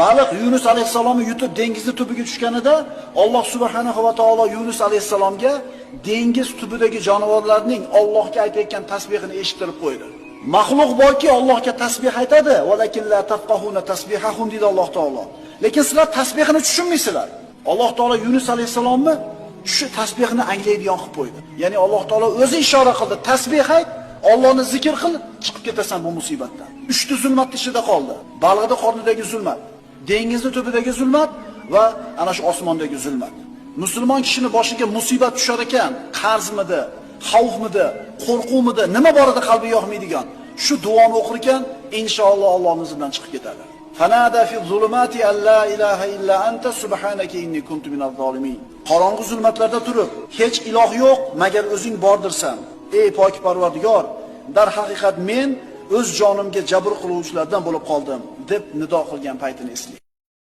Baliq Yunus alayhissalomni yutib dengizni tubiga tushganida Alloh subhanahu va taolo Yunus alayhissalomga dengiz tubidagi jonivorlarning Allohga aytayotgan tasbihini eshittirib qo'ydi. Maxluq borki Allohga tasbih aytadi, walakin la tafqahuna tasbihahum deydi Alloh taolo. Lekin sizlar tasbihini tushunmaysizlar. Alloh taolo Yunus alayhissalomni shu tasbihini anglaydigan qilib qo'ydi. Ya'ni Alloh taolo o'zi ishora qildi, tasbih ayt, Allohni zikr qil, chiqib ketasan bu musibatdan. Uchta zulmat ichida qoldi. Baliqning qornidagi zulmat, dengizni tubidagi zulmat va ana shu osmondagi zulmat. Musulmon kishini boshiga musibat tushar ekan, qarzmidi, xavfmidi, qo'rquvmidi, nima bor edi qalbi yoqmaydigan. Shu duoni o'qir ekan, inshaalloh Allohning izni bilan chiqib ketadi. Fanada fi zulumati an la ilaha illa anta subhanaka inni kuntu minaz zolimin. Qorong'u zulmatlarda turib, hech iloh yo'q, magar o'zing bordirsan. Ey pok Parvardigor, darhaqiqat men o'z jonimga jabr qiluvchilardan bo'lib qoldim, deb nido qilgan paytini eslang.